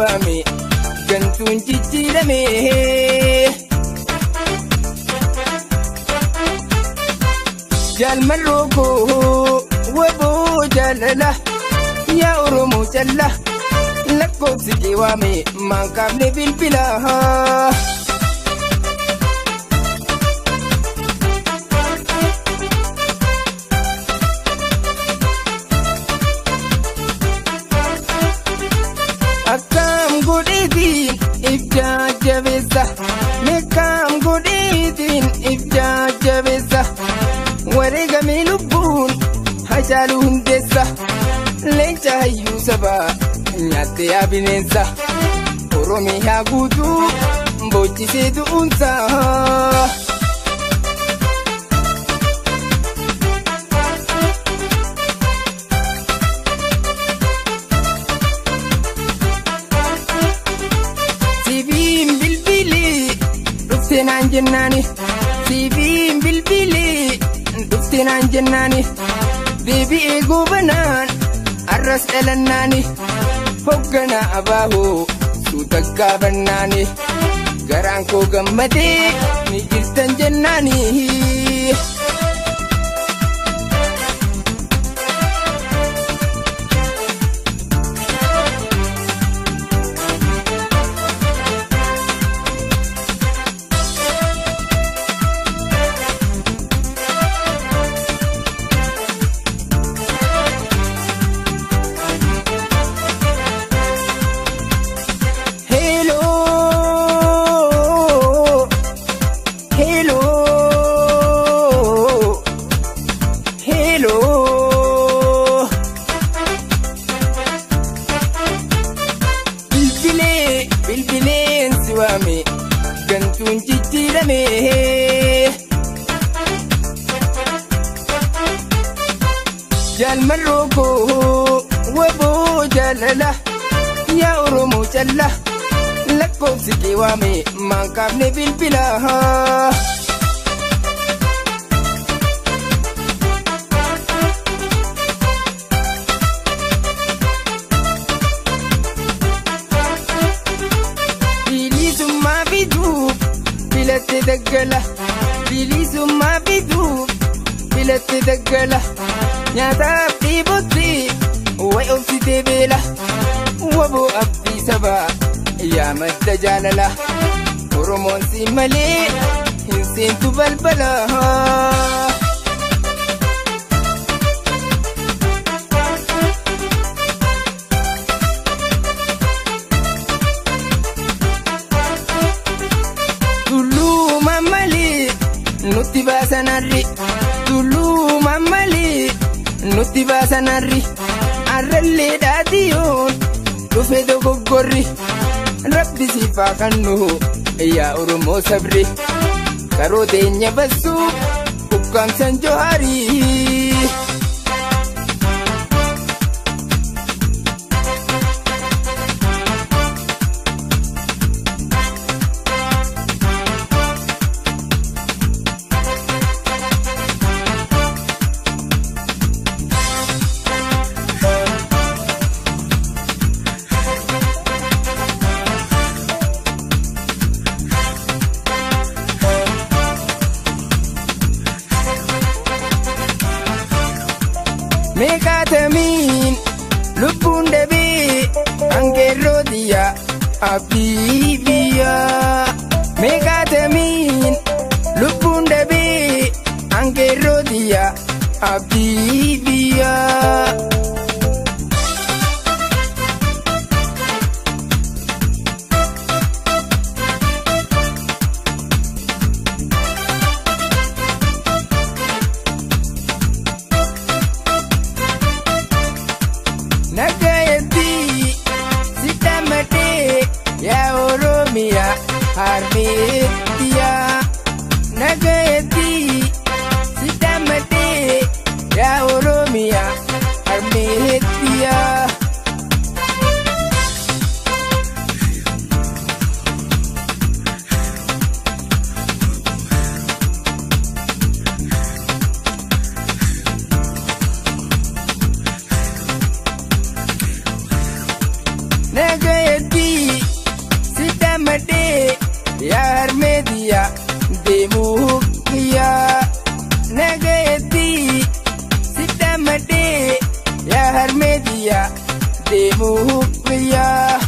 waame gantuun jijjiirame. Jaalmarroo koo waboo jaalala yaa Oromoo calla lakkoofsi kee waame maan kaafne bilbila. Akkam godheetiin ibsaa jabeessa meeqam godheetiin ibsaa jabeessa wareegamee lubbuun Hacaaluu Hundeessa leenca hayyuu sabaa nyaattee yaa bineensa Oromiyaa guutuu boochisee du'uunsa. Sibiin bilbilee dhuftee naan jennaani sibiin bilbilee dhuftee naan jennaani deebi'ee goobanaan arras dhalannaani hoogganaa abaahoo suuta gaafannaani garaan koo gammadee ni jirtan jennaani. Bilbileen si waame gantuun jijjiirame. Jaalmarroo koo waboo jaalala yaa Oromoo calla lakkoofsi kee waame maan kaafne bilbila. Bilisummaa fiduuf filatte daggala bilisummaa fiduuf filatte daggala nyaataaf dhiibotti way obsitee beela waboo abdii sabaa yaa madda jaalala Oromoon si malee hin seentu balbala. Tulluu malee nutti baasanarri tulluu malee nutti baasanarri arrallee dhaadiyoon dhufe dogoggorri rabbi siifaa kannu yaa Oromoo sabri karoo teenya bassuu ukkaamsan Johaarii. Meeqaatamiin lubbuun dhabee angeerroo xiyyaa abdii biyyaa. Meeqaatamiin lubbuun dhabee angeerroo xiyyaa abdii biyyaa. Nagayetti sittamadee yaa Oromiyaa harmeettiyaa. Nagayetti sittamadee yaa Oromiyaa harmeettiyaa. Yaa harmeetiya deemuu kiyyaa nagayetti sidhamadhee yaa harmeetiya deemuu kiyyaa.